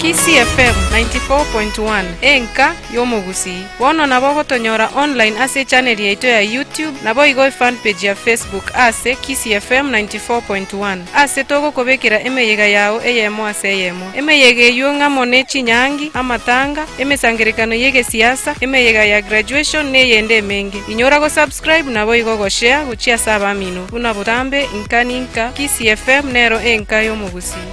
Kisii FM 94.1, enka y'omogusii. Bono nabo ogotonyora online ase echannel yaito ya YouTube naboigo efanpage ya Facebook ase Kisii FM 94.1 ase togokobekera emeyega yao eyemo ase eyemo. Emeyega eyio ng'amo ne chinyangi, amatanga, emesangerekano y'egesiasa, emeyega ya graduation neyende emenge. Inyora go subscribe naboigo go share gochia ase abamino buna botambe inka ninka Kisii FM nero enka y'omogusii.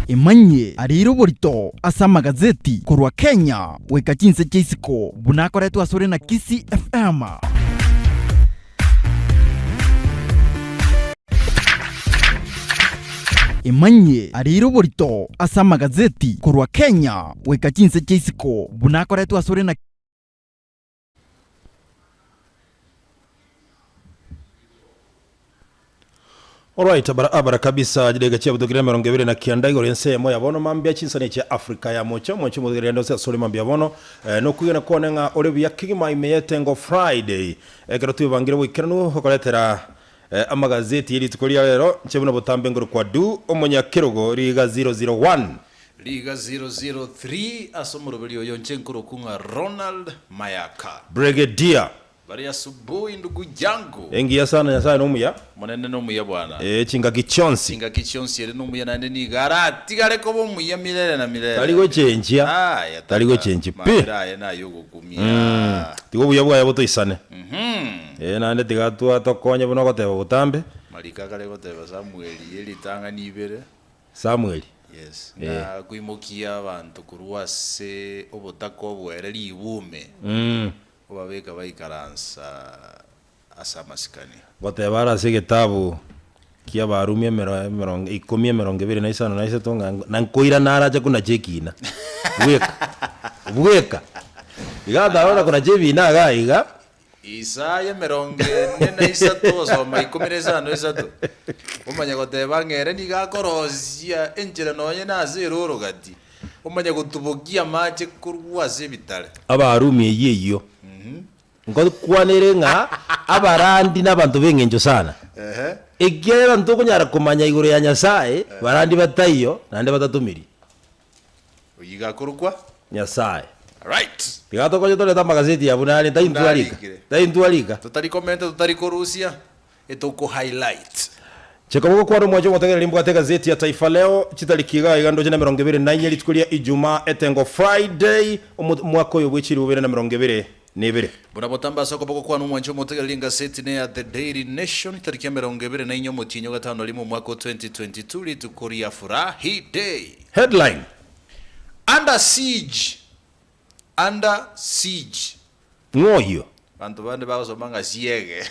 Emanyie areire oborito ase amagazeti korwa Kenya goika chinse chia isiko buna akoretwe asore na Kisii FM. Emanyie areire oborito ase amagazeti korwa Kenya goika chinse chia isiko buna akoretwe asore na. Alright, barabara kabisa chidakika chiabutokire 29 igoro ense emo ya bono mambia chinsani chia Africa ya mocha omoche omotegereri ande onsi asore mambia bono eh, nokwigena kwane ng'a ore buya kegima ime yetengo Friday ekero twebangire boikeranu gokoretera eh, amagazeti yerituko ria rero nche buna botambe ngoro kwa du omonyakerogo riga 001 Riga 003 ase omoroberi oyo nche nkorokwa ng'a Ronald Mayaka. Brigadier. Bari asubuhi ndugu yangu. Engiya sana Nyasaye nomuya. Omonene nomuya bwana. Ee chingaki chionsi. Chingaki chionsi ere nomuya naende nigo aratigare koba omuya milele na milele. Tari gochenchia. Aya Tari tata, gochenchia pi. mabera aye nayogokumia. Tiga obuya bwaye botoisane. Ee naende tiga twa tokonye buna ogoteba botambe. Mariko akare goteba Samueli ye ritang'ani ibere. Samueli. Yes, ng'a koimokia abanto korwa ase obotaka obwere ribume. Obabeka baikaransa ase amasikani. Goteba are ase egetabu ki'Abarumi emero emerongo ikomi emerongo ebere na isano na isato ng'a na nkoirana arache konacha ekina. Bweka, bweka. Iga atarora konacha ebina iga iga. Isaya emerongo ene na isato gosoma ikomi na isano na isato, omanye goteba ng'a ere nigo akorosia enchera nonye nase eroro gati. Omanye gotubokia amache korwa ase ebitare. Abarumi eyio eyio. Nkokwanere ng'a abarandi nabanto b'engencho sana, ekiagera ntokonyara komanya igoro ya Nyasae barandi bataiyo naende batatomiri. Oyio iga akorokwa. Nyasae. Right. Tiga tokonye torete amagazeti abwo nare Buna taintwa rika, arikire. taintwa rika. Totari komenta totari korusia, etoko highlight. Cheka gokwana omwancho omotegereri mbwate egazeti ya Taifa Leo chitariki iga iga ndoche na 24 rituko ria Ijumaa etengo Friday omo omwaka oyo bwe chilifu bibere na 22. Buna botambe ase okoboko kwane omwancho omotegereri engaseti neya The Daily Nation tariki 24 omotienyi o gatano na rimo omwaka o 2022 rituko ria Furahi Day. Headline. Under siege! Under siege! Ng'o oyio? Abanto bande bagosoma ng'a siege.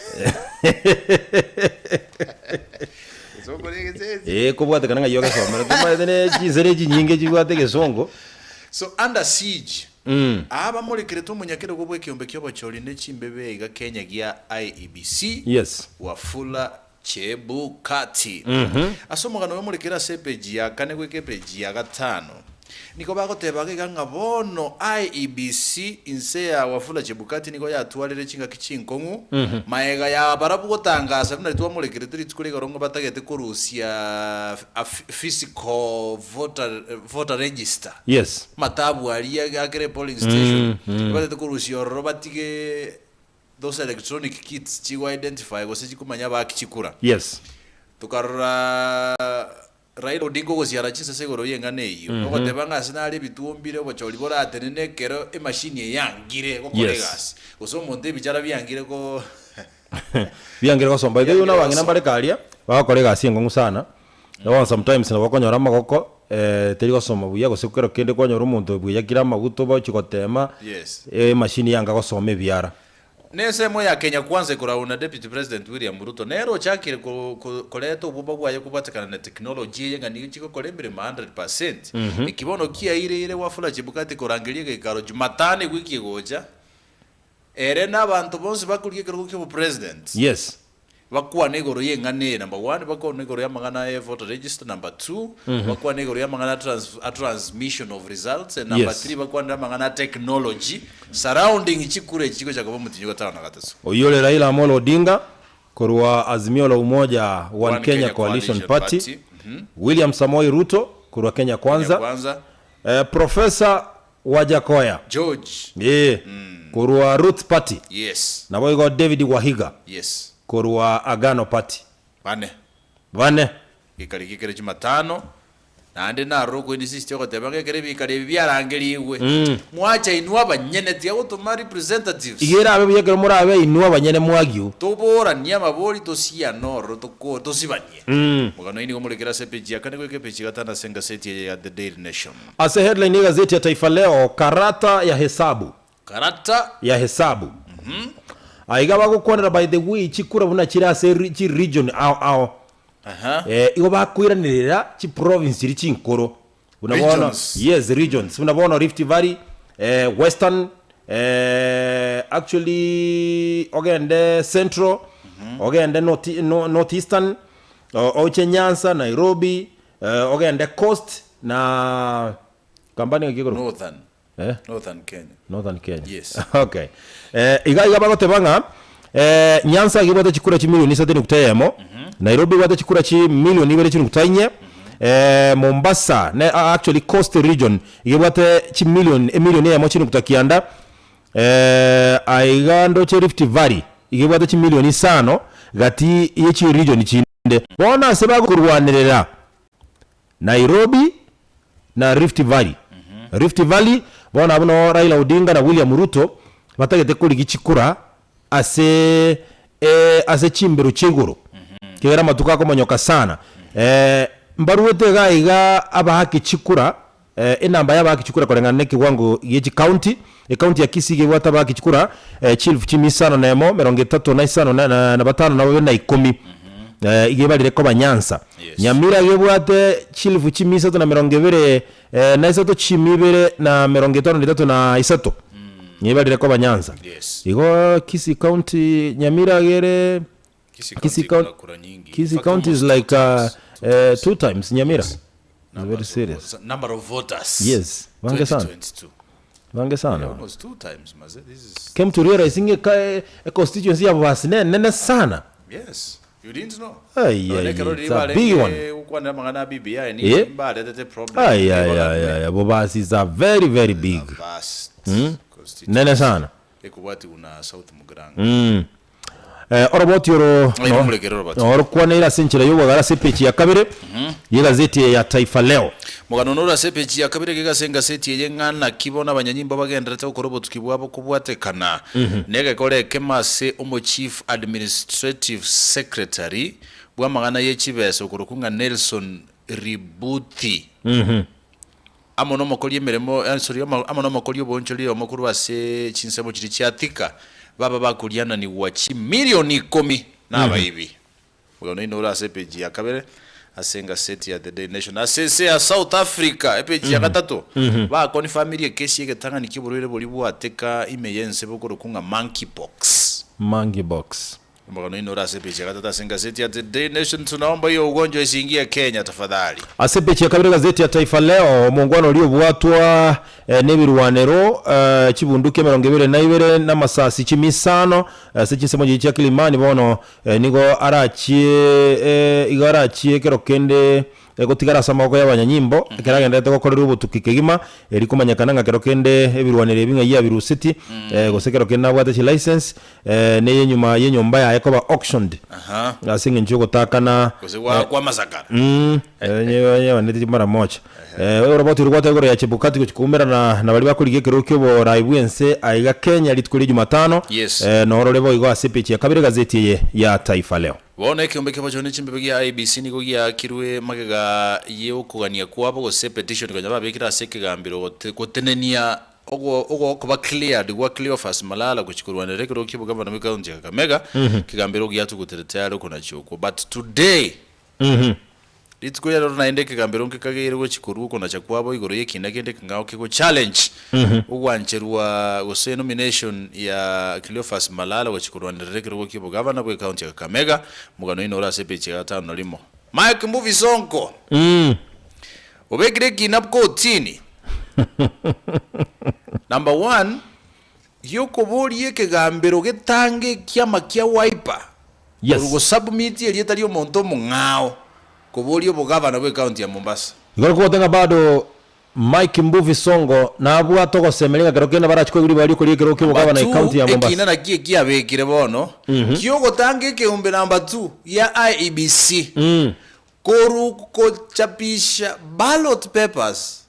Egesongo na egesesi. Ee, kobwatekana ng'ai ogesomera. Tomaete ne chinsere echinyinge chibwate egesongo. So under siege. Aa bamorekerete omonyakerogo bw'ekeombe ki'obochori ne chimbebe iga Kenya gia IEBC, Yes. Wafula Chebukati. Ase omogano oyomorekere ase epeji ya kane goika epeji ya gatano, nigo bagoteba iga ng'a bono IEBC inse ya Wafula Chebukati nigo yatwarire chingaki chinkong'u maega ya barabwo gotangasa buna twamorekerete rituko rigoro ng'a batagete korusia a physical voter, voter register. Yes. Amatabu aria akere polling station batagete korusia ororo batige Those electronic kits chigo identify gose chikomanya abaki chikura. Yes. Tokarora Raila Odinga ogosiara chisese igoro y'eng'ana eyio, ogoteba ng'a ase nare ebituo mbire obochori boratenene ekero emachine eye yangire gokora Yes. egasi. Gose omonto ebichara biangire ko Biangire gosomba. By the way, Biangire buna abang'ina gosomba. mbare karia, bagokora egasi engong'u sana, bono sometimes nabo okonyora amagoko teri gosoma buya gose kero kende kwanyora omonto bweyakire amaguta obochie gotema, Yes. emachine yanga gosoma ebiara. Nensemo ya Kenya Kwanza ekoragwa na Deputy President William Ruto nere ochakire koreta obwoba bwaye kobwatekana na technology eye ng'a nigo chigokora emeremo 100%. Eki bono kiaireire Wafula Chebukati korangeria egeikaro Jumatano ewiki egocha, ere na abanto bonsi bakorigia ekerogo kia obopresident Yes. Bakwane igoro y'eng'ana eye, number one, bakwane igoro y'amang'ana ya voter register, number two, bakwane igoro y'amang'ana a trans, a transmission of results, and number Yes. three, bakwanere amang'ana a technology surrounding chikura echi chigochaka koba omotienyi o gatano na gatato. Oyio ore Raila Amolo Odinga korwa Azimio la Umoja One One Kenya Kenya Coalition Coalition Party, Party, William Samoei Ruto korwa Kenya Kenya Kwanza, Kwanza, eh, Professor Wajakoya George, eh, korwa Roots Party, yes, naboigo David Wahiga yes, korwa Agano Party. bane. Bane. Gekari gekere Jumatano, naende naroro okoinsist ogoteba ng'a ekero ebikari ebi biarangerigwe, mwacha inwe abanyene tiga gotoma representatives. Iga erabe buya ekero morabe inwe abanyene mwagiu. Toboranie amabori tosiane ororo toko tosibanie. Omogano oyo nigo morekere ase epeji ya kane goika epeji ya gatano ase engaseti eye ya The Daily Nation. Ase headline y'egazeti ya Taifa Leo, Karata ya hesabu. Karata. Ya hesabu. Aiga bagokwanera by the way chikura buna chire ase ri- chi region ao ao. Aha. Eh, igo bakoiranerera chi province chiri chinkoro. Buna bono Regions. yes regions. Buna bono Rift Valley, eh, Western, eh, actually ogende Central, ogende North, no, Northeastern, o- oche Nyanza, Nairobi, eh, ogende Coast na kambani ng'aki ekorokwa? Northern. Eh? Northern Kenya. Northern Kenya. Yes. Okay. Eh, iga iga bagoteba ng'a eh, Nyanza iga ebwate chikura chimilioni isato nukta eyemo, Nairobi ebwate chikura chimilioni ibere chinukta inye, eh, Mombasa ne a- actually Coast region iga ebwate chimilioni emilioni eyemo chinukta kianda, eh, aiga ndoche Rift Valley iga ebwate chimilioni isano gati ye chiregion chinde. Bono ase bagokorwanerera Nairobi na Rift Valley. Rift Valley bono abwo noo Raila Odinga na William Ruto batagete korigia chikura ase ase chimbero chia igoro ekiagera amatuko akomonyoka sana. Mbaruete iga iga abaake chikura enamba ya abaake chikura koreng'ana na ekewango gie chicounty, ecounty ya Kisii iga ebwate abaake chikura chielfu chimia isano na emo, emerongo etato na isano na na batano na babere na ikomi. Iga ebarire koba Nyanza. Yes. Nyamira iga ebwate chilifu chimia isato na emerongo ebere na isato chimia ibere na emerongo etano na etato na isato. Nigo ebarire koba Nyanza. Yes. Igo Kisii County, Nyamira iga ere Kisii Kisii County County, iko na kura nyingi. In Kisii fact, County is almost like two times. Two times. two times Nyamira. It's Numbers very of serious. voters- Number of voters. Yes, bange sana. 2022. Bange sana. Almost two times, maze. This is Came to realize ng'a eka- e constituency ya Bobasi nenene sana. Yes. You didn't know. Ai, Nonye ai, ekero it's riria a big one. barenge gokwanera amang'ana a BBI Eh. nigo mbaretete problem. Ai, ai, ai, ai, Bobasi is a very very big. Vast constituency. Nene sana. Ekobwatiwa na South Mugirango. Eh, oroboti oro Aye, nomorekere oroboti. orokwaneire ase enchera y'obwagare ase epeji ya kabere y'egazeti eye ya Taifa Leo. Mogano noro ase epeji ya kabere gegase engaseti eye ng'a naki bono abanyanyimbo bagendererete gokora obotuki bwabo kobwatekana negekora ekemo ase omochief administrative secretary bw'amang'ana ye chibesa okorokwa ng'a Nelson Ributhi. Amo nomokori emeremo, sorry, amo nomokori oboonchoreri omo korwa ase chinsemo chiria chia Thika, baba bakoriananigwa chimilioni ikomi nabaibi. Omogano oino ore ase epeji ya kabere ase engaseti ya The Daily Nation. Ase ense ya South Africa, epeji ya gatato, bakonfamirie ekesi y'egetang'ani ki'oborwaire boria bwateka ime y'ense bokorokwa ng'a monkeypox. Monkeypox. Omogano oino ore ase epeji ya gatato ase engaseti ya The Daily Nation, Tunaomba hiyo ugonjwa isiingie Kenya tafadhali. Ase epeji ya kabere egazeti ya Taifa Leo, omongwana oria obwatwa nebirwanero chibunduki emerongo ebere na ibere na amasasi chimia isano ase chinsemo chiria chia Kilimani bono nigo arachie igo arachie ekero kende Egotigara ase amaboko y'abanyanyimbo, ekero agendererete gokorerwa obotuki kegima, erio komanyekana ng'a kero kende ebirwanero ebi ng'ai abiruseti, gose kero kende nabwate chilicense, neyenyuma y'enyomba yaye koba auctioned, Aha. ase eng'encho y'ogotakana Gose gwa amasakara. nyebaneti mara moja. Oroboti orwo gwateba igoro ya Chebukati gochia koumerana na baria bakorigia ekerogo ki'oborai bw'ense aiga Kenya rituko ria Jumatano, Yes. norore boigo ase epeji ya kabere egazeti eye ya Taifa Leo. Bono ekeombe ki'abachore ne chimbebe gia IEBC nigo giaakirwe magega y'okogania kwabo gose petition konya babekire ase ekegambero gotenenia ogokoba cleared gwa Cleophas Malala gochia korwanerera ekerogo ki'obogavana bw'ecounty ya Kakamega, ekegambero giatuguterete are okonachia okwo but today. Rituko riarero naende ekegambero nkekageire gochia korwa okonacha kwabo igoro y'ekina kende ekeng'ao kego challenge ogwancherwa gose nomination ya Cleophas Malala gochia korwanerera ekerogo ki'obogavana bwe county ya Kakamega. Omogano oino ore ase epeji ya gatano na rimo. Mike Mbuvi Sonko obekire ekina kotini. Number one, Giokoboria ekegambero getange ekiama kia Wiper Yes. korwa gosubmit erieta riomonto omong'ao koboria obogavana bwe county ya Mombasa. Igoro kogote ng'a bado Mike Mbuvi Sonko nabwate ogosemeria ng'a kero kende barachi koigwa ribaga riokoria ekerogo Number ki'obogavana two, ecounty ya ekina Mombasa. nakio ekiabekire bono kiogotanga ekeombe number two gia IEBC korwa gochapisha ballot papers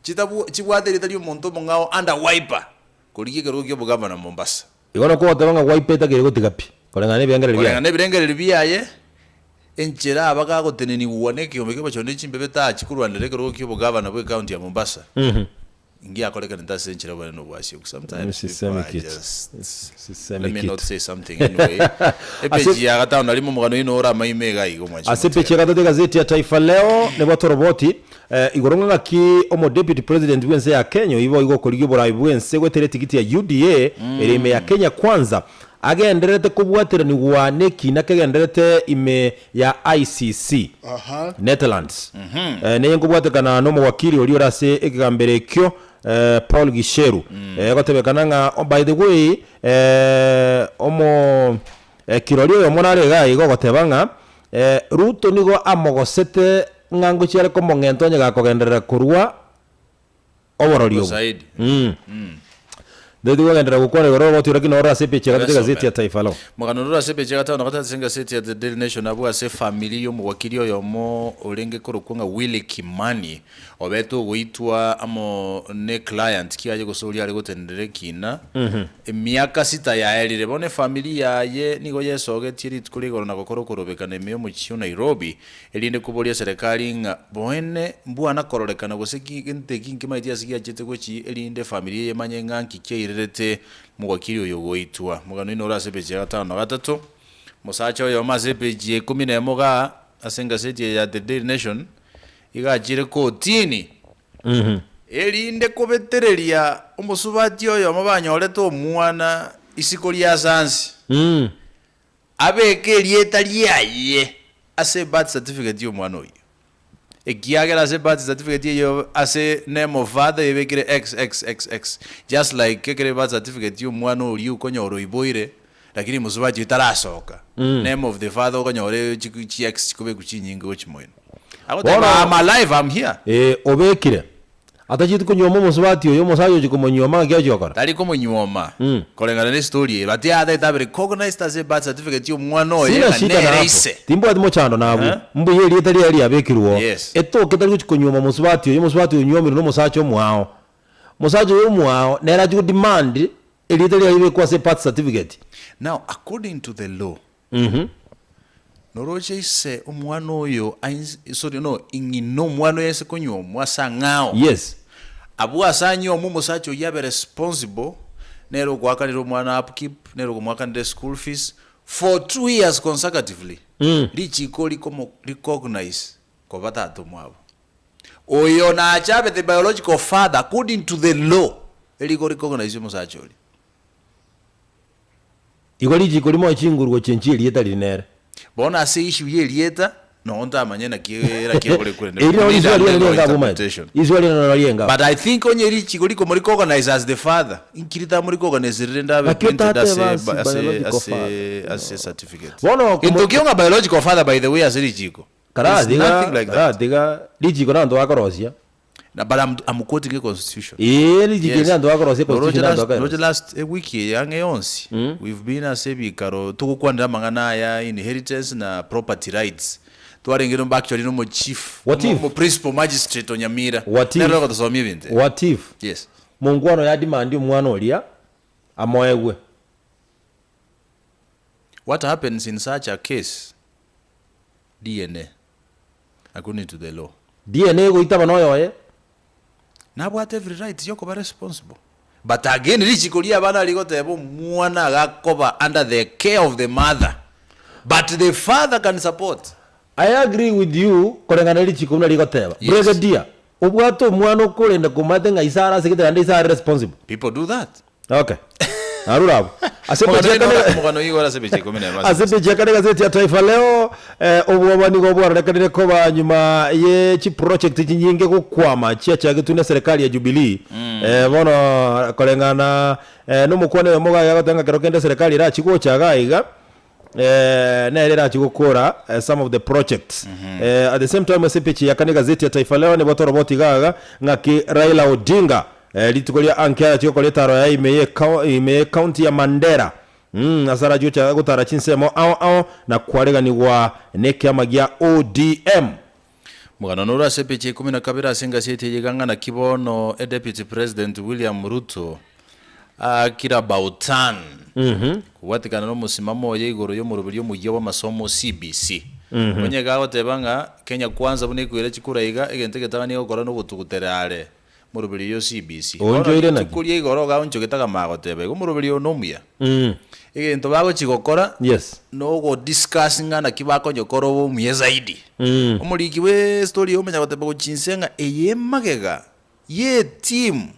chitabwa chibwate erieta riomonto omong'ao under Wiper. Korigia ekerogo ki'obogavana Mombasa. Igo nokogoteba ng'a Wiper etakeire gotiga pi, koreng'ana nebirengererio biaye. Koreng'ana nebirengererio biaye, enchera aba gagotenenigwa nekeombe ki'abachoni ne chimbebe tachi korwanera ekerogo ki'obogavana bw'ecounty ya Mombasa, ngiakorekanete ase enchera obonene na obwasioku. Sometimes people Sisemi are kitu. just Sisemi Let me not kitu. say something anyway. Ase Epeji ya gatano na rimo omogano oino ore amaime iga iga omwanchi Ase epeji ya motegereri. gatato egazeti ya Taifa Leo nebwate oroboti eh, igoro ng'a ng'aki omo deputy president bw'ense ya Kenya oyio boigo okorigia oborai bw'ense goetera etigiti ya UDA ere ime ya Kenya Kwanza agendererete kobwateranigwa nekina kegendererete ime ya ICC Netherlands. Eh, neye nkobwatekana nomowakili oria ore ase ekegambero ekio eh, Paul Gicheru eh, egotebekana ng'a oh, by the way eh, omo eh, kirori oyomo nare iga iga ogoteba ng'a eh, Ruto nigo amogosete ng'a ngochia are komong'enta onye gakogenderera korwa oborori obo. Zaidi. Mm. Ndeti kogenderera gokwana igoro y'ogotiira lakini orore ase epeji ya gatato egazeti ya Taifa Leo. Omogano orore ase epeji ya gatano na gatato ase engaseti ya The Daily Nation abwo ase efamiri y'omowakili oyomo orenge korokwa ng'a Willy Kimani obete ogoitwa amo ne client kiaye gose oria are gotenenera ekina emiaka sita yaerire. Bono efamiri yaye nigo yesogetie rituko ria igoro na gokora okorobekana ime y'omochie o Nairobi Erinde koboria eserekari ng'a boene mbwana kororekana gose ki gento eki nkimaeti ase giachete gochia, erinde efamiri eye emanye ng'a nki kiairerete mogwakiri oyo goitwa. Omogano oino ore ase epeji ya gatano na gatato. Omosacha oyomo ase epeji ya ikomi na emo igaa ase engaseti eye ya The Daily Nation, iga achire kotini, erinde kobetereria omosubati oyomo banyorete omwana isiko ria asansi. Abeke erieta riaye ase ebirth certificate y'omwana oyio, ekiagera ase ebirth certificate eyio ase name of father ebekire XXXX, just like ekero ebirth certificate y'omwana oria okonyora oiboire lakini mosubati oyio tarasoka, name of the father okonyora chi chi X chikobekwa chinyinge gochia moino. Agoteba Bono I'm alive, I'm here. eh, obekire Atachieti konyuoma omosubati oyo, omosacha ochia komonyuoma ng'aki achia gokora? Tari komonyuoma, koreng'ana nestori eye, but atagete abe recognized ase ebirth certificate y'omwana oye Sina ng'a shida nere nabo, ise. timbwati mochando nabwo. Mbuya erieta riaye riabekirwe oo. Yes. Etoke tari gochia konyuoma omosubati oyo, omosubati oyo onyuomirwe nomosacha omwao. Omosacha oyo omwao nere achia godemand erieta riaye ribekwe ase ebirth certificate. Now according to the law, Noroche ise omwana oyo ains sorry no ing'ina omwana oyo aise konyuomwa ase ang'ao. Yes. Abwo ase anyuomwa omosacha oyio abe responsible, nere okoakanera omwana upkeep, nere okomoakanera eschool fees, for 2 years consecutively, richiko rikomo recognize koba tata omwabo. Oyo nache abe the biological father according to the law, eriko recognize omosacha oria. Igo richiko rimoe chinguru gochia inche erieta riri nere. Bono ase issue y'erieta nogo ntamanye naki eraki ebore korende Eri naro need riswa a riane legal rienga abwo omanyete. interpretation. Riswa riane naro rienga But I think onye richiko rikomorecognize as the father, inki ritamorecognize rende abe Naki printed otateba ase ase ase biological ase father. ase certificate. Bono Gento komo- kio ng'a biological father by the way ase richiko. There's Karatiga nothing like that. karatiga richiko nanto bakorosia. Na but I'm, I'm quoting a constitution. Ee, richiko Yes. eri nanto bakorosia Noroche constitution last, nanto noroche bakaerosia. last ewiki eye ang'e yonsi we've been ase ebikaro togokwanera amang'ana aya inheritance na property rights twarenge nomba actually nomo chief What omo if? omo principal magistrate o Nyamira What if? nere ogotosomia ebinto ebi. What if? Yes. Mongwana oyo ademand omwana oria amoegwe. What happens in such a case? DNA according to the law. DNA egoitaba noyoye. Nabwate every right yokoba responsible but again richiko ria abana rigoteba omwana agakoba under the care of the mother but the father can support. I agree with you koreng'ana richiko buna rigoteba. Yes. Brigadier, obwate omwana okorenda komate ng'a ise are ase gete naende ise are responsible. People do that. Okay. Narure abwo. Ase Omogano epeji ya oino- kane- omogano oyo igoro ase epeji ya ikomi na emo ase ase epeji ya kane egazeti ya Taifa Leo eh, obwoba nigo bwarorekanire koba nyuma ye chiproject chinyinge gokwama chiachagetwe na serikali ya Jubilee eh, bono koreng'ana eh, nomokwana oyomo iga agoteba ng'a kero kende serikali erachi gocha iga iga eh, nere erachi gokora eh, some of the projects eh, at the same time ase epeji ya kane egazeti ya Taifa Leo nigo toroboti iga iga ng'aki Raila Odinga eh, rituko ria anke arachi gokora etaro yaye ime ye ime ye county ya Mandera mm, ase arachi gocha gotara chinsemo ao ao na kwareganigwa nekiama gia ODM. Omogano noro ase epeji ya ikomi na kabere ase engaseti eye iga ng'a naki bono Deputy President William Ruto aakire about turn kobwatikana na omosimamo oye igoro y'omoroberio omoyia bw'amasomo CBC. Onye iga agoteba ng'a Kenya Kwanza buna ekoira chikura iga egento egetang'ani egokora nogotugutera are omoroberio oyo CBC. Bono Oonchoire naki? rituko ria igoro iga aonchogete akamanya goteba iga omoroberio oyo nomuya. Egento bagochia gokora Yes. nogo discuss ng'a naki bakonyokora obe omuya zaidi. Omoriki bwe story eye omanya goteba gochia inse ng'a eye emagega ye etimu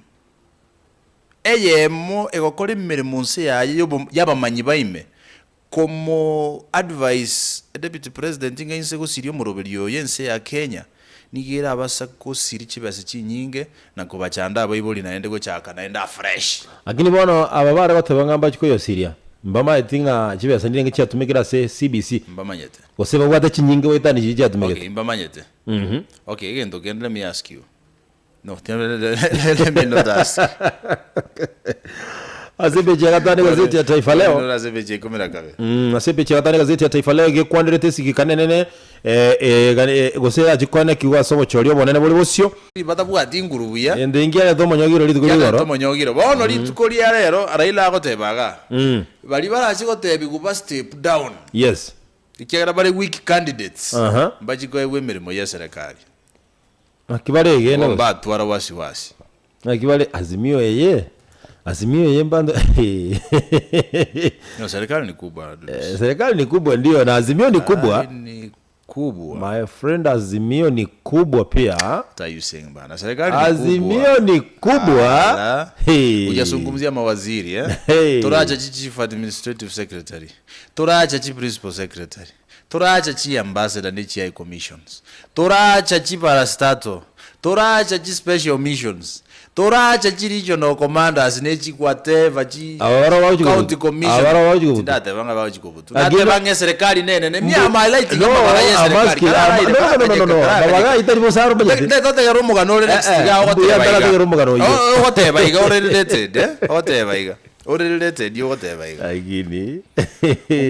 eyemo egokora emeremo nse yaye yobo yabamanyi baime komo advise deputy president ng'a inse gosiria omoroberio oyo ense ya Kenya nigo erabasa gosiria chibesa chinyinge na kobachanda abaibori naende gochaka naende afresh. Lakini bono aba bare goteba ng'a mbachie koyosiria, mbamaeti ng'a chibesa ndirenge chiatumekire ase CBC, Mbamanyete. gose babwate chinyinge goetania chiria chiatumegete. Okay, mbamanyete. Okay, egento kende let me ask you. No, let me not ask. Ase epeji ya gatano egazeti ya Taifa Leo. Nora ase epeji ya ikomi na kabere. Ase epeji ya gatano egazeti ya Taifa Leo gekwanerete esigika nenene eh, eh, gane- eh, gose yachikwanekigwa ase obochori obonene bore bosio. Batabwati inguru buya. Ende inkiarete omonyogiro rituko ria Kiarete igoro. omonyogiro. Bono rituko ria rero Raila agoteba iga, baria barache gotebigwa ba step down. Yes. Ekiagera bare weak candidates, Aha. mbachie koegwa emeremo ya eserekari. Naki bare egene Igo gose? mbatwara wasiwasi. Naki bare Azimio eye, Azimio eye mbando No, serikali ni kubwa. Eh, serikali ni kubwa ndio na Azimio ni kubwa. Serikali ni kubwa. My friend Azimio ni kubwa pia. What are you saying bana? Serikali ni kubwa. Azimio ni kubwa. Ala. Hey. Hujazungumzia mawaziri eh? Hey. Toracha chi chief administrative secretary. Toracha chi principal secretary. Toracha chi ambassador ne chi high commissions. Toracha chi parastatal. Toracha chi special missions. Toracha chi regional commanders ne chi whatever chi Aba barabwo bagochi county kobutu. commission. Aba barabwo bagochi kobutu. Tindateba ng'a bagochi kobutu. Lakini- Nateba ng'a eserikali nenene. Me am highlighting No, amabaga ya I'm eserikali. asking- Kara I'm- no, no, no, no, no, no. Mabaga itari bosa aro manyete. Netotegera omogano ore next Eh, eh, iga mbuya ogoteba iga. ntarategera omogano oyio. O- ogoteba iga ore related eh? Ogoteba iga. Ore related ogoteba iga. Lakini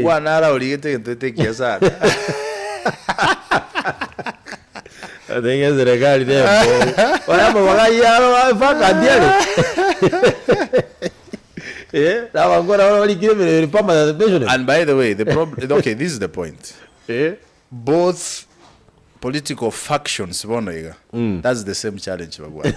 Bwana ara origete egento ete ekiya sana. Atenge serikali ne mbogo. Oya mabaga yaro vacancy are. Eh, nabangora bara barikire emeremo permanent pension. And by the way, the problem okay, this is the point. Eh. Both political factions bono iga. That's the same challenge babwate.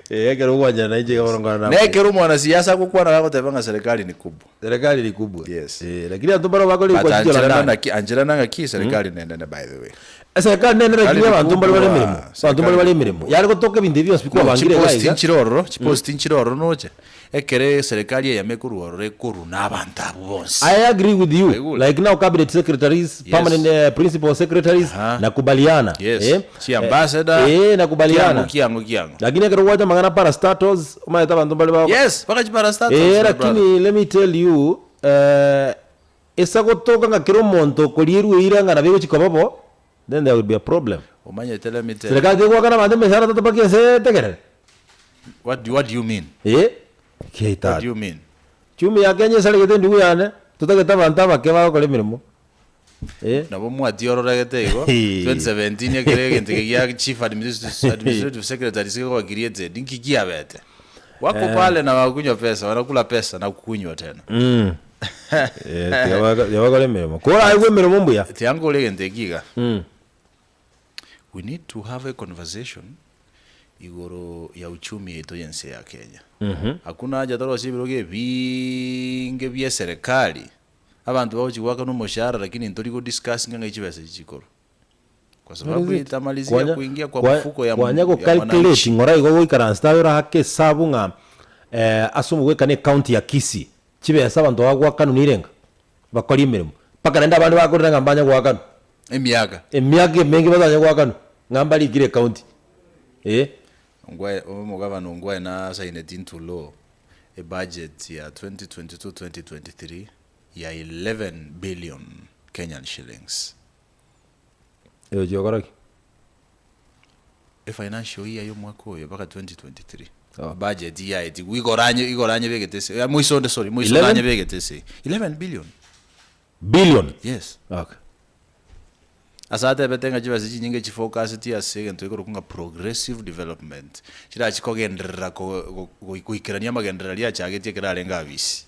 Eh, ekero ogwanchana nainche iga bono nkwana Na ekero omwanasiasa agokwana gagoteba ng'a serikali ni kubwa. Serikali ni kubwa. Yes. Eh, lakini abanto mbaro bakore But kwa jicho la ancherana ndani. naki ancherana ng'aki serikali nenene by the way. Eserikali nenene Serikali lakini ni abanto mbare bare kubwa. emeremo. Abanto mbare bare emeremo. Yare gotoka ebinto ebi bionsi No, kwabangire iga chiposti iga. nchire ororo, chiposti nchire ororo noche. Ekere serikali eyemo ekorwa ororo ekorwa na abanto abwo bonsi. I agree with you. Aigure. Like now cabinet secretaries, Yes. permanent principal secretaries Aha. nakubaliana. Yes. Eh? Chi ambassador. Eh, nakubaliana. Kiango kiango kiango. Lakini ekero gwacha amang'ana parastatals, omanyete abanto mbare ba Yes, mpaka chi parastatals. Eh, my brother. lakini let me tell you eh, esa gotoka ng'a kera omonto okorierwa eira ng'a nabo egochi koba bo, then there will be a problem. Omanyete let me tell you. Serikali tegoakana abanto emeshahara tata mpaka ense etegerere. What do you mean? Eh, What keitari. do you mean? Chumi ya Kenya esaregete endugu yane, totagete abanto abake bagokora emeremo. Eh. Nabo mwatiororegete igo 2017 ekere egento eke gia chief administrative secretary sigekoba created nki kiabete wako pale na wakunywa pesa wanakula pesa na kukunywa tena Mm. Eh, tiga tiga bakore emeremo. Koraigwe emeremo mbuya. tiangore egento eki iga we need to have a conversation igoro ya uchumi yaito yense ya Kenya. Hakuna haja torosie ebirogo ebinge bia eserekari. Abanto bagochi goakanwa omoshahara lakini ntori go discuss ng'a ng'ai chibesa echi chikorwa. Kwa sababu itamalizia Kwanya- kuingia kwa kwa- mfuko ya, kwanya ya gokalculate mwananchi. ng'ora igo goikaransa aye orahake esabu ng'a ase omogwekano ecounty ya Kisii, chibesa abanto bagoakanwa nirenga? Bakore emeremo. Mpaka naende abande bakorera ng'a mbanye goakanwa. Emiaka. Emiaka emenge batanye goakanwa, ng'a mbarikire ecounty, eh. Ongwae, omogavana Ongwae na saineti into law ebudget ya 2022-2023 ya 11 billion Kenyan shillings. Egochia gokora ki? Efinancial year ya omwaka oyo mpaka 2023. Oh. Budget yaye tigwa igoro anye igoro anyebegete ase eh, moiso onde sorry moiso 11? anyebegete ase 11 billion. Billion? Yes. Okay. Ase atebete ng'a chibesa chinyinge chifocuseti ase egento gekorokwa ng'a progressive development, chirachi kogenderera ko go goikerania amagenderero aria achagetie ekero arenge abisi.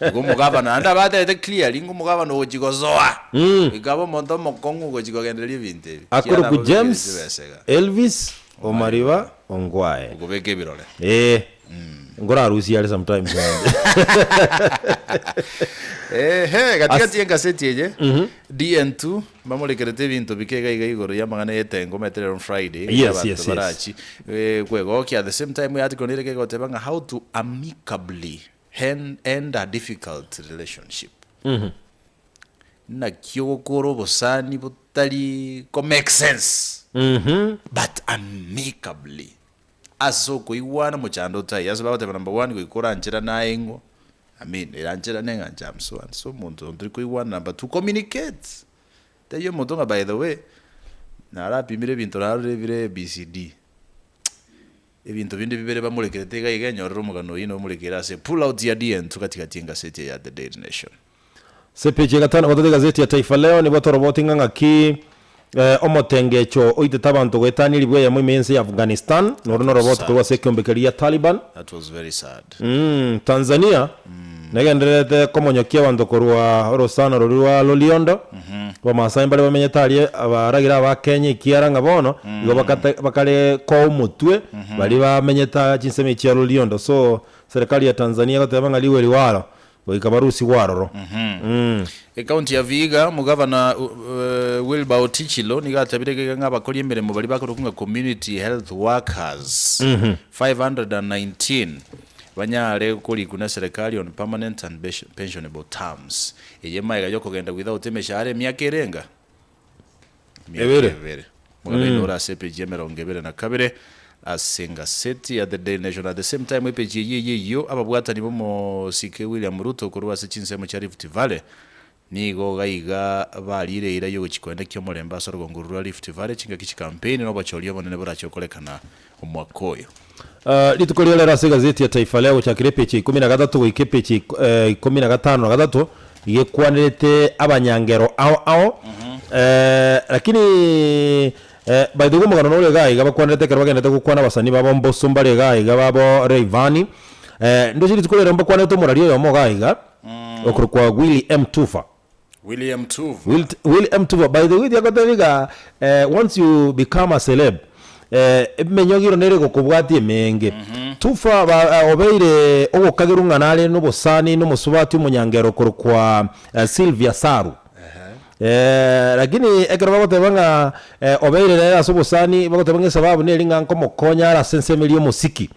Igo omogavana naende abatebete clearly ng'a omogavana ogochi gosoa, goika abe omonto omokong'u ogochi kogendereria ebinto ebi. Ekiagera Akorokwa nabo bebekire James chibesa iga. Elvis Omariba Ongwae. Okobeka ebirore. Ee, nkorarusie are sometimes naende. Ehe, gatigati y'engaseti eye, DN2, mbamorekerete ebinto bike iga iga igoro y'amang'ana y'etengo omanyete rero Friday, abanto barachi kwegokia. At the same time earticle nere egoteba ng'a how to amicably end a difficult relationship. Naki ogokora obosani botari ko make sense but amicably. Ase okoigwana mochando otaiyo. Ase bagoteba number one goika orancherane aye ing'o, I mean erancherane ng'a inche am so and so omonto oyo ntori koigwana. Number two communicate, tebia omonto ng'a by the way narapimire ebinto narorire ebire ABCD, ebinto binde bibere bamorekerete iga iga enyorere omogano oyio nomorekere ase pull out ya DN2 gatigati engaseti eye ya The Daily Nation. Ase epeji ya gatano gatato egazeti ya Taifa Leo nigo toroboti ng'a ng'aki omotengecho oitete abanto goetania elifu eyemo ime y'ense ya Afghanistan, noro noroboti korwa ase ekeombe keria gia Taliban. That was very sad. Tanzania negendererete komonyokia abanto korwa orosana roria rwa Loliondo, Abamasai mbare bamenyete aria abaragere aba Kenya ekiara ng'a bono igo bakate bakare koa omotwe baria bamenyete chinsemo echi chia Loliondo. So serikali ya Tanzania egoteba ng'a riwe riwaro Goika barusigwe aroro. Ekaunti ya Vihiga, Omogavana Wilbur Otichilo nigo atabire iga ng'a abakori emeremo baria bakorokwa ng'a community health workers 519 banyare korikwa na serikali on permanent and pensionable terms. Eye magega yokogenda without emeshahara emiaka erenga? Emiaka Ebere. ebere. Omogano oino ore ase epeji ya emerongo ebere na kabere ase engaseti ya The Daily Nation. At the same time epeji eyio eyio eyio ababwatani b'omosike William Ruto korwa ase chinsemo chia Rift Valley nigo iga iga barire eira y'ogochia koendekia omorembe ase orogongo rwa Rift Valley chingaki chikampeni na obochori obonene borache gokorekana omwaka oyo. Rituko ria rero ase egazeti ya Taifa Leo gochakera epeji ya ikomi na gatato goika epeji ya ikomi na gatano na gatato iga ekwanerete abanyangero ao ao lakini by the way omogano nore iga iga bakwanerete ekero bagenderete gokwana abasani babo mboso mbare iga iga babo Rayvanny ndoche rituko rero mbakwanerete omorari oyomo iga iga okorokwa Willy M Tufa. William Tuva. Will, Will M Tuva by the way tiagoteba iga eh, once you become a celeb eh, emenyogiro nere egokobwatia emenge Tufa ba, eh, obeire ogokagerwa ng'a nare nobosani nomosubati omonyangero okorokwa eh, Sylvia Saru Eh, lakini ekero bagoteba ng'a eh, obeire nere ase obosani bagoteba ng'a esababu neri ng'a nkomokonya are ase ensemo eria y'omosiki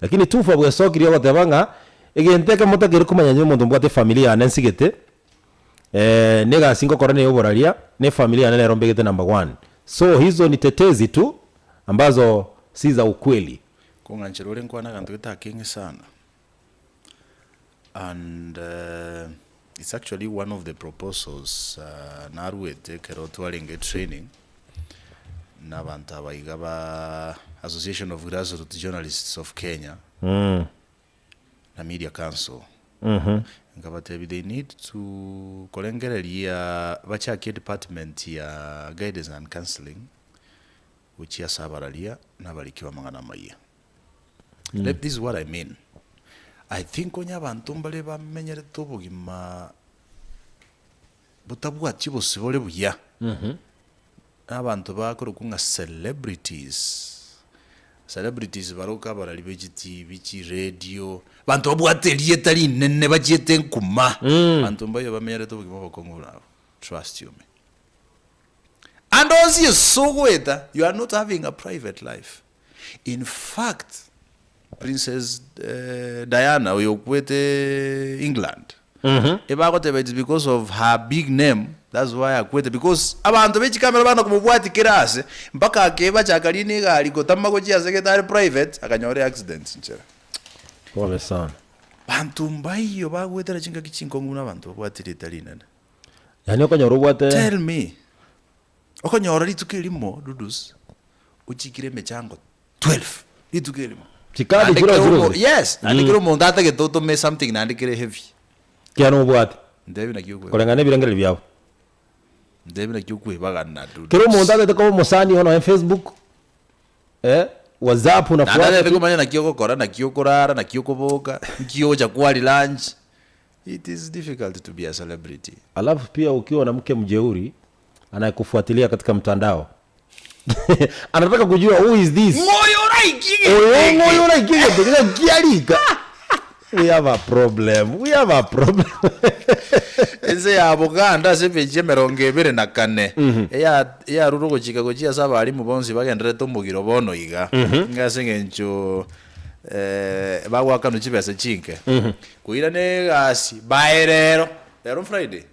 lakini Tufa bwesokirie ogoteba ng'a egento ekemo takeire komanya inche omonto mbwate efamiri yane nsigete Negasi ngokora neye oboraria, ne efamiri yane nero mbegete number one. So hizo ni tetezi tu ambazo si za ukweli. Kong'anchera ore nkwane aganto gete akeng'e sana and it's actually one of the proposals naruete ekero twarenge training na abanto aba iga ba Association of Grassroots Journalists of Kenya na Media Council, nkabatebia they need to korengereria bachakie edepartment ya guidance and counselling gochia ase abararia na abariki b'amang'ana amayia. Let this is what I mean, I think onye abanto mbare bamenyerete obogima botabwati obosibore buya, na abanto bakorokwa ng'a celebrities. Celebrities baroka abarari be chitibi, chiradio, abanto babwate erieta rinene bachiete nkuma, abanto mbayo bamenyerete obogima obokong'u buna abwo, trust you me. Ande onsi ase ogoeta, you are not having a private life. In fact, Princess Diana oyo okwete England, ebagoteba it's because of her big name that's why akwete because abanto be chikamera bana komobwatia kera ase mpaka akebacha akarina egari gotama gochia ase gete are private akanyora eaccident nchera. Pole sana. Banto mbaiyo bagwetera chingaki chinkong'u buna abanto babwate rieta rinene. Yaani okonyora obwate. Tell me, okonyora rituko erimo Dudus ochikire emechango 12 rituko erimo. Chikadi Naende chire kera chire omo- ore. yes, naende kera omonto atagete otome something naende kere heavy. Kiya nobwate. Ntebi naki okweba. Koreng'ana nebirengererio biabo. Ntebi naki okwebagana Dudus. Kera omonto atagete koba omosani oo nonye Facebook, eh, WhatsApp Naende unafuata atagete tu. komanya naki ogokora, naki okorara, naki okoboka, nki ogocha kwari lunch. It is difficult to be a celebrity. Alafu pia ukiwa na mke mjeuri anayekufuatilia katika mtandao anataka kujua who is this Ng'oyo oraikie oyo gete ng'oyo eke. oraikie gete niga kiarika we have a problem we have a problem Ense ya Buganda ase epeji emerongo ebere na kane eya eyarure ogochika gochia ase abalimu bonsi bagendererete omogiro bono iga ng'a ase eng'encho bagoakanwa chibesa chinke koirana egasi bae rero rero Friday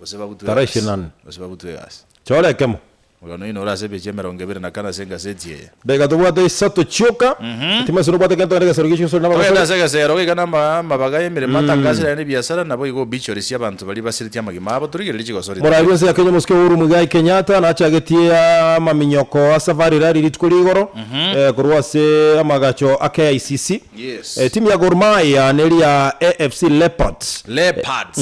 gose bagutwe Tarehe egasi ishirini na nne. gose bagutwe egasi. Chora ekemo. Omogano oino ore ase epeji emerongo ebere na kane ase engaseti eye. Dakika tobwate isato chioka, timanyeti nobwate kento kende egesero gi'echisuri na Togende abagosori. ase egesero goika na amabaga y'emeremo atangasire aye nebiasara, naboigo obituary chi'abanto baria basiretie amagima abo, torigererie chigosori Morai tobeke. bw'ense ya Kenya omosike Uhuru Muigai Kenyatta nachagetie amaminyoko a Safari Rally rituko ria igoro korwa ase amagacho a KICC. Yes. Etimu ya Gor Mahia neri ya AFC Leopards Leopards.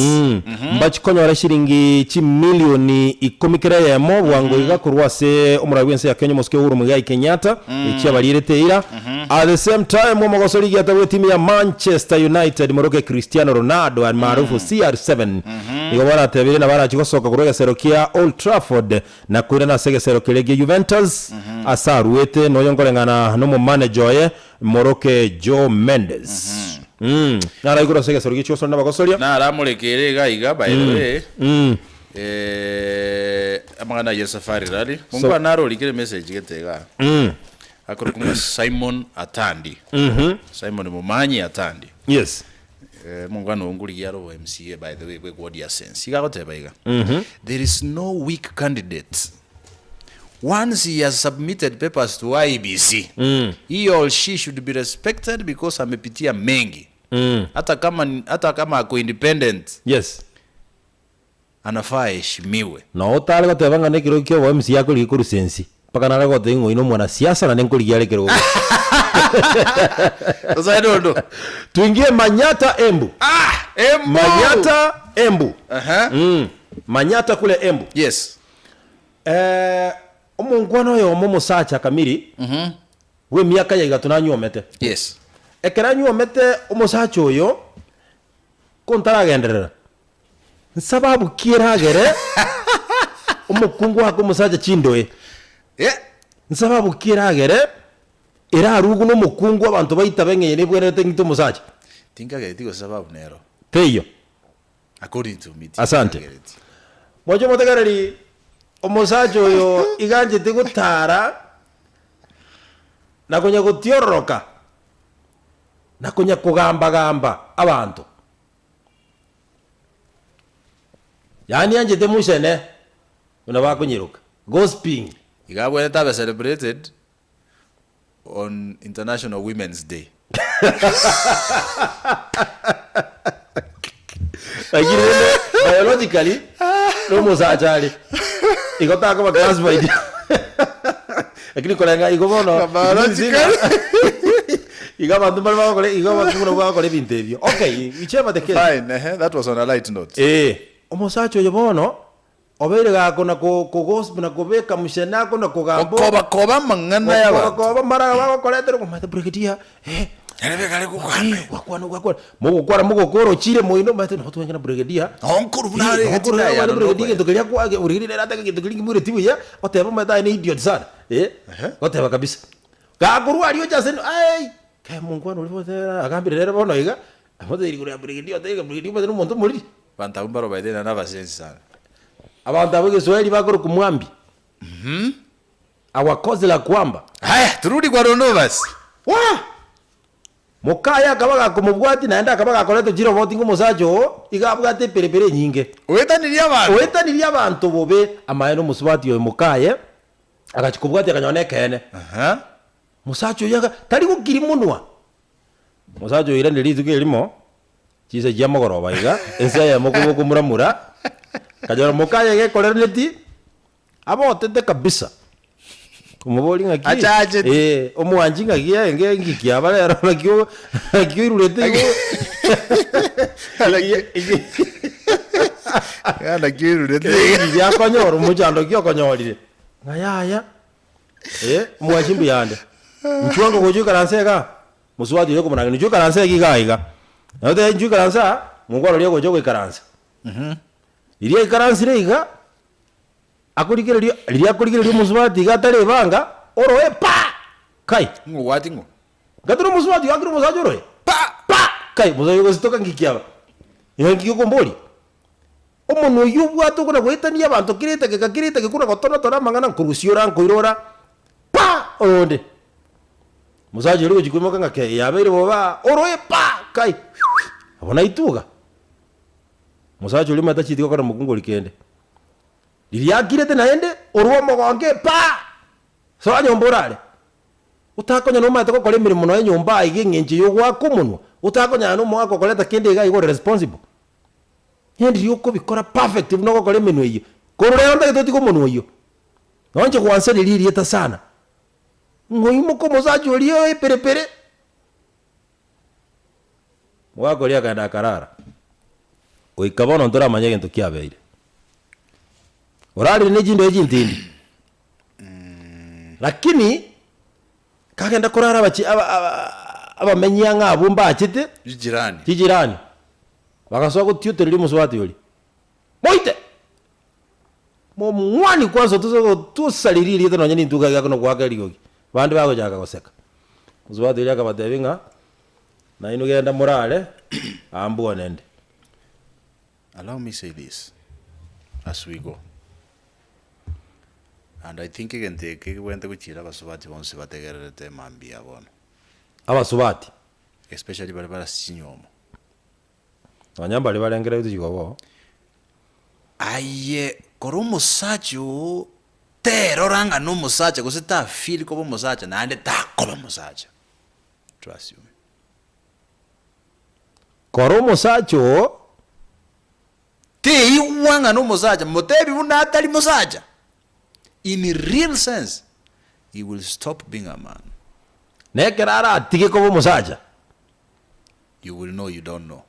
Mbachikonyora shilingi chimilioni ikomi kera eyemo bwango iga korwa ase omorai bw'ense ya Kenya omosike Uhuru Muigai Kenyatta echiabarierete eira. At the same time omogoso rigiata bw'etimu ya Manchester United moroke Cristiano Ronaldo almaarufu CR7 nigo baratebire nabo arachi gosoka korwa egesero kia Old Trafford na koirana ase egesero keria gia Juventus ase aruete noyo nkoreng'ana nomomanager oye Moroke Joe Mendes. Naro igoro ase egesero gie chiosori nabagosoria. Naramoreke iga iga by the way amang'ana ayio esafari rally mongwana naro orikire message gete igaa akorokwa ng'a Simon Atandi Simon Momanyi Atandi Yes. Mongwana oyo ngorigia are obo MCA by the way bwe ward ya Sensi iga agoteba iga there is no weak candidate Once he has submitted papers to IEBC, he or she should be respected because amepitia mengi. Hata kama hata kama ako independent, Yes. anafaa aheshimiwe. Noo otare goteba ng'a nekerogo kia obo MC akorigia korwa sensi, mpaka nare goteba ng'a oyi nomwanasiasa naende nkorigia are ekerogo. Sasa I don't know. Tuingie Manyatta Embu. Ah, Embu. Manyatta Embu. Aha. Manyatta kule Embu. Yes. Omonkwana oyomo omosacha kamiri, bw'emiaka ya igato nanyuomete. Yes. Ekero anyuomete omosacha oyo, ko ntaragenderera, nsababu ki eragere omokungu ake omosacha chindoe? Yeah. Nsababu ki eragere erarugwe na omokungu abanto baitabe ng'a eye nebwenerete ng'ite omosacha? Tinkagereti gose sababu nero. Teiyo. According to me, Asante. tinkagereti. Moche motegereri omosacha oyo iga anchete gotara na konya gotiororoka na konya kogamba-gamba abanto. Yaani anchete muchene buna bakonyeroka, gossiping. Iga abwenerete abe celebrated on International Women's Day. Lakini rende biologically nomosacha are igo takoba classified lakini korenga igo bono Biologically. igo abanto mbare bagokora igo abakungu nabwo bagokora ebinto ebio okay whichever the case Fine, eh, that was on a light note. eh omosacha oyo bono Obeire gakona kogosp na kobeka mushene akona kogamba Gokoba koba amang'ana y'abanto. Gokoba koba mara bagokoretera omanyete brigadier eh Ere kare gokwana. Gwakwana gwakwana mogokwana mogokora ochire moino omanyete nabo tweng'ana brigadier Noo nkoru buna are Noo nkoru egati buna naye are brigadier nokoya. egento keria kwa brigadier nere ataka egento keria kimwireti buya, oteba omanyete aye ne idiot sana eh, goteba kabisa. Gakorwa aria ocha ase ai, kae monkwana oria bono agambire rero bono iga, amotebirie igoro ya brigadier otebire ng'a brigadier omanyete na omonto omoriri. Abanto abwo mbaro by the way naende abasensi sana. Abanto abwo egeswahili bakorokwa mwambi. Awakozi la kwamba. Haya, turudi kwa Rono basi. Waa! Mokaye akaba gakomobwatia naende akaba gakoreta chiroboti ng'omosacha oo iga abwate eperepere enyinge. Oetanirie abanto. Oetanirie abanto bobe. Amaene omosubati oyo mokaye agachia kobwatia akanyora nekeene. Aha. Mosacha oyio aga tari gokiri monwa. Mosacha oyo oiranire rituko erimo, chinsa chia mogoroba iga, ense eyemo koba okomuramura, akanyora mokaye gekoreraneti, abotete kabisa. Komoboria ng'aki, Achachete. eh, omwanchi ng'aki enge engiki aba rero naki o naki oirurete igo. Naki oirurete iga. Engiki akonyora omochando ki okonyorire, ng'a yaya. Eh, omwanchi mbuyande, inchuo ango gocha oikaranse igaa, mosubati oria okomonang'ina, inchuo ikaranse iga igaa iga. Nabo otebe inchuo ikaranse aa, mokwana oria ogocha goikaransa. Riria aikaransire iga, akorigereria riria akorigereria omosubati iga atarebanga, oroe pa! Kai! Ng'o obwati ng'o? Gatore omosubati oakire omosacha oroe, Pa! pa! Kai! Omosacha oyo ogositoka ngiki aba, ng'a nki okomboria? Omonwa oyio obwate okona goetania abanto kera etageka kera etageka okona gotonotora amang'ana nkorusia ora nkoira ora pa! Oyonde. Omosacha oria ogochia koimoka ng'a kei yabeire bobe aa oroe pa! Kai! Abwo naituga. Omosacha oria omanyete tacheti gokora mokungu oria kende. Riria akirete naende, orwa omogongo pa! Soa nyomba orare. Otakonyara nomanyete gokora emeremo nonya nyomba aiga eng'encho ya ogoaka omonwa, otakonyara na omogaka okoreta kende iga iga ore responsible. Yaani riria okobikora perfect buna ogokora emenwa eyio, korwa rero ntagete otige omonwa oyio. Nonye inche gwansereria erieta sana, ng'oimoka omosacha oria oye perepere, omogaka oria akaenda akarara, goika bono ntoramanya egento kiabeire. Orarire ne chindoe chintindi, lakini kagenda korara abachi aba aba abamenyi ang'e abwo mbachete, Chijirani. chijirani. Bagasoa gotiotereria omosubati oria, Moite! Momwani kwansa otose gotosariria erieta nonya nintwe iga iga nogoaka eriogi. Bande bagochaka goseka. Omosubati oria akabatebia ng'a, Nainwe genda morare, aa mbwane nde. Allow me say this as we go, and I think egento eke kebwenerete gochiera abasubati bonsi bategererete mambia bono. Abasubati. Especially baria bare ase chinyomo. Nonya mbaria barengereretie chigobo. Aye kora omosacha oo terora ng'a nomosacha gose ta feel koba omosacha naende takoba omosacha trust you me. Kora omosacha oo. Teigwa ng'a nomosacha motebi buna atari mosacha in real sense he will stop being a man. Na ekero aratige koba omosacha. You will know you don't know.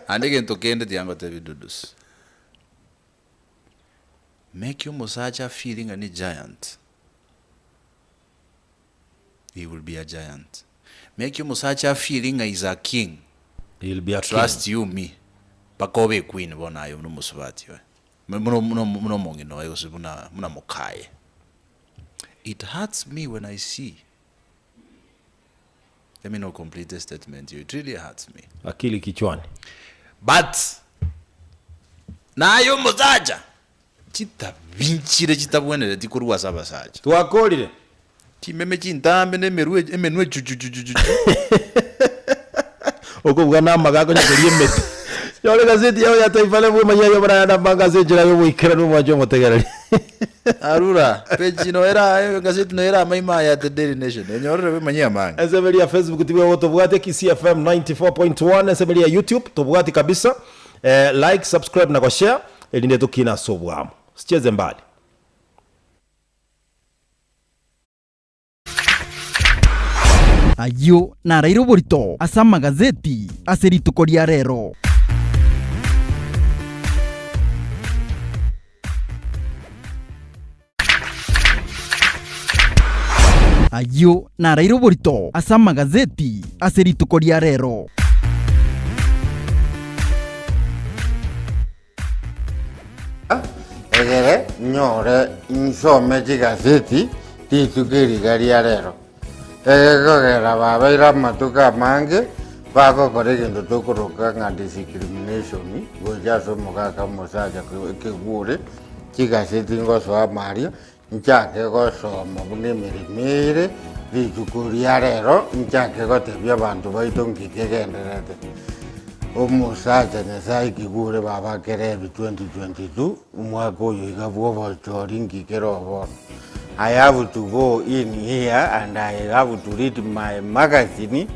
Naende egento kende tiga ngotebie Dudus, make omosacha afeele ng'a ne giant, he will be a giant. Make omosacha afeele ng'a is a king, He will be a king. trust you me, mpaka obe equeen bono aye buna omosubati oye, buna buna buna omong'ina oye gose buna buna mokaye. It hurts me when I see Let me not complete the statement it really hurts me. Akili kichwani. But naye omosacha chitabi nchire chitabwenereti korwa ase abasacha. Twakorire. Chimeme chintambe na emerwe emenwe chuchuchuchuchu. Okobua na amaga akonyakoria emete. Nyora egazeti yao ya Taifa Level emanyia y'oboraya na amanga ase enchera y'oboikeranu omwanche omotegereri. Arura, page no era egazeti no era amaima aya The Daily Nation. Enyorere bwemanyia amange. Ensemo eria ya Facebook tibwe gotobwatia Kisii FM 94.1 ensemo eria ya YouTube tobwati kabisa eh, like, subscribe na goshare erinde tokine ase obwamo. Sicheze mbali. Ayio naraire oborito ase amagazeti ase rituko ria rero. Ayio naraire oborito ase amagazeti ase rituko ria rero. Egere nyore nsome chigaseti. Rituko eri iga ria rero, egekogera babeire amatuko amange bagokora egento tokoroka ng'a discrimination gocha ase omogaka omosacha ekegure, chigaseti ngosoa amaria, nchake gosoma buna emeremo ere, rituko ria rero nchake gotebia abanto baito nki kegendererete. Omosacha Nyasaye ekegure baba kerebi 2022, omwaka oyo iga bwa obochori nki kere obono. I have to go in here and I have to read my magazine,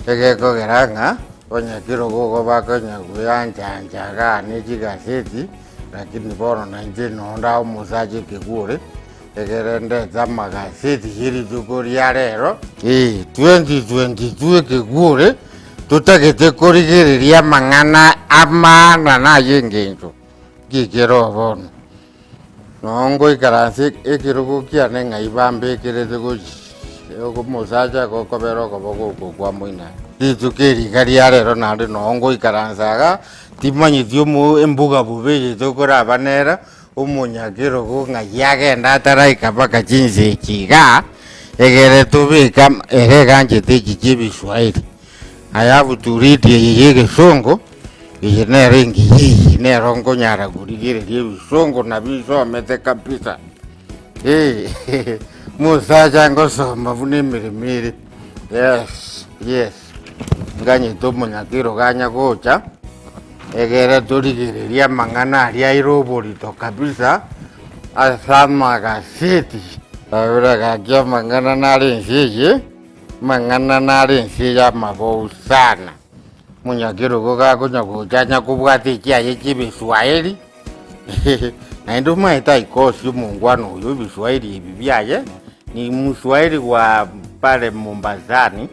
egekogera ng'a onye kerogo igo bakonya goyancha-ancha igaa ne chigaseti, lakini bono nainche noo nda omosacha ekegwe ore, egere ndete amagaseti ye rituko ria rero. Ee, 2022 ekegwe ore, totagete korigereria amang'ana amaana na ay'engencho, nki kere bono. Noo ngoikaranse ekerogo kiane ng'ai bambekerete gochia omosacha gokobera okoboko oko kwa moino. Rituko eri iga ria rero naende noo ngoikaransa iga, timanyeti omo embuga bobe eye tokoraba nere, omonyakerogo ng'ai agenda ataraika mpaka chinsa echi igaa, egere tobeke ama ere eganchete echi chia ebiswahili. I have to read eye ya egesongo, eye nero engiya eye, nero nkonyara korigereria ebisongo nabio nsomete kabisa. Eh, mosacha ngosoma buna emeremo ere, yes, yes, nganyete omonyakero ganya gocha, egere torigererie amang'ana aria aire oborito kabisa, ase amagaseti. Abere gaki amang'ana nare ense eye. Amang'ana nare ense y'amabou sana, omonyakerogo gakonya gocha anya kobwata ekiaye ki'ebiswahili, naende omanyete aikosie omongwana oyo ebiswahili ebi biaye, ni mswahili wa pale Mombasani,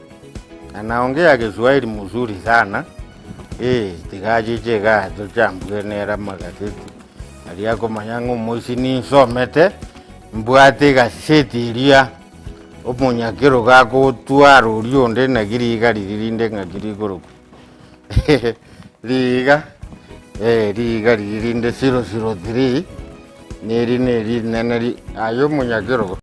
anaongea kiswahili mzuri sana, eh, tiga achiche igaa tochambue nere amagaseti, aria akomanya ng'a omoisia ninsomete, mbwate egaseti eria. Omonyakerogo agotwara oria onde naki riiga riria rinde ng'aki rikorokwa riiga eh riiga riria rinde 003 neri neri rinene ri aye omonyakerogo.